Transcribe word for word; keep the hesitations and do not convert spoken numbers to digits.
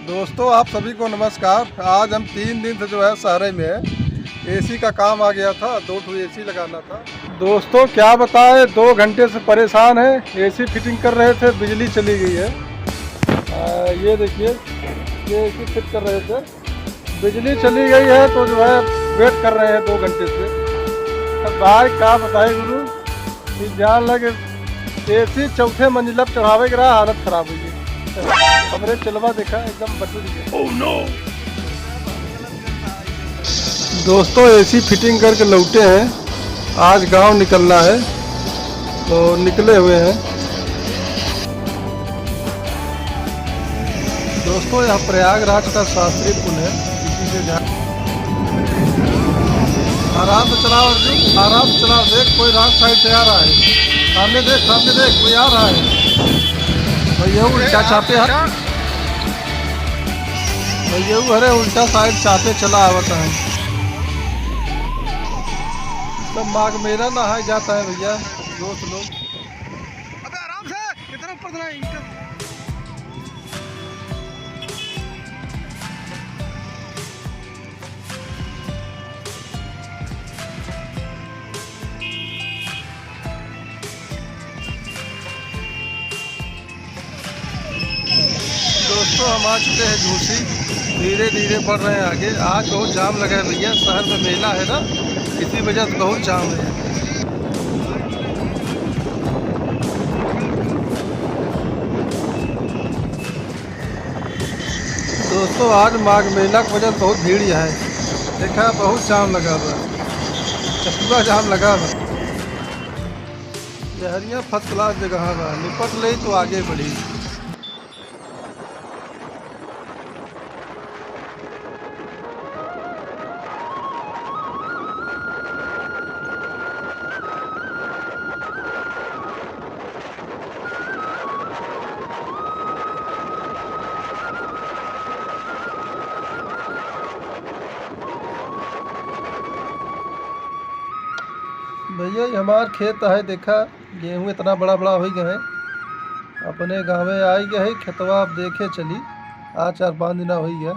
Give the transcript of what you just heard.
दोस्तों, आप सभी को नमस्कार। आज हम तीन दिन से जो है शहर में हैं। एसी का काम आ गया था, दो ठो एसी लगाना था। दोस्तों, क्या बताएं, दो घंटे से परेशान हैं। एसी फिटिंग कर रहे थे, बिजली चली गई है। आ, ये देखिए, ये एसी फिट कर रहे थे, बिजली चली गई है, तो जो है वेट कर रहे हैं दो घंटे से। अब भाई का बताए गुरु, कि जान लगे एसी चौथे मंजिला पे चढ़ावे के रहा, हालत खराब हुई है। हमरे चेलवा देखा एकदम बटुर गया। दोस्तों, एसी फिटिंग करके लौटे हैं, आज गांव निकलना है, तो निकले हुए हैं। दोस्तों, यह प्रयागराज का शास्त्री पुल है, इसी से जा-, आराम से चलाओ अर्जुन, आराम से चलाओ। देख, कोई रॉन्ग साइड से आ रहा है, सामने देख, सामने देख, कोई आ रहा है। भैया उल्टा चापे है, भैया वो, अरे, उल्टा साइड चापे चला आवत है। सब माघ मेला नहाए जाता है भैया, दोस्त लोग। अबे आराम से, कितना ऊपर चला है, इनका। दोस्तों, हम आ चुके हैं झूसी, धीरे धीरे बढ़ रहे हैं आगे। आज बहुत जाम लगा है भैया, शहर में मेला है ना, इसी वजह से बहुत जाम है। दोस्तों, आज माघ मेला की वजह से बहुत भीड़ है। देखा, बहुत जाम लगा बा, चपुआ जाम लगा बा। जहरिया फर्स्ट क्लास जगह बा, निपट ले तो आगे बढ़ी। भैया, ये हमार खेत है, देखा, गेहूं इतना बड़ा बड़ा होइ गए है। अपने गाँवे आइ गए है खेतवा, अब देखे चली, आज चार पाँच दिना होइ गया।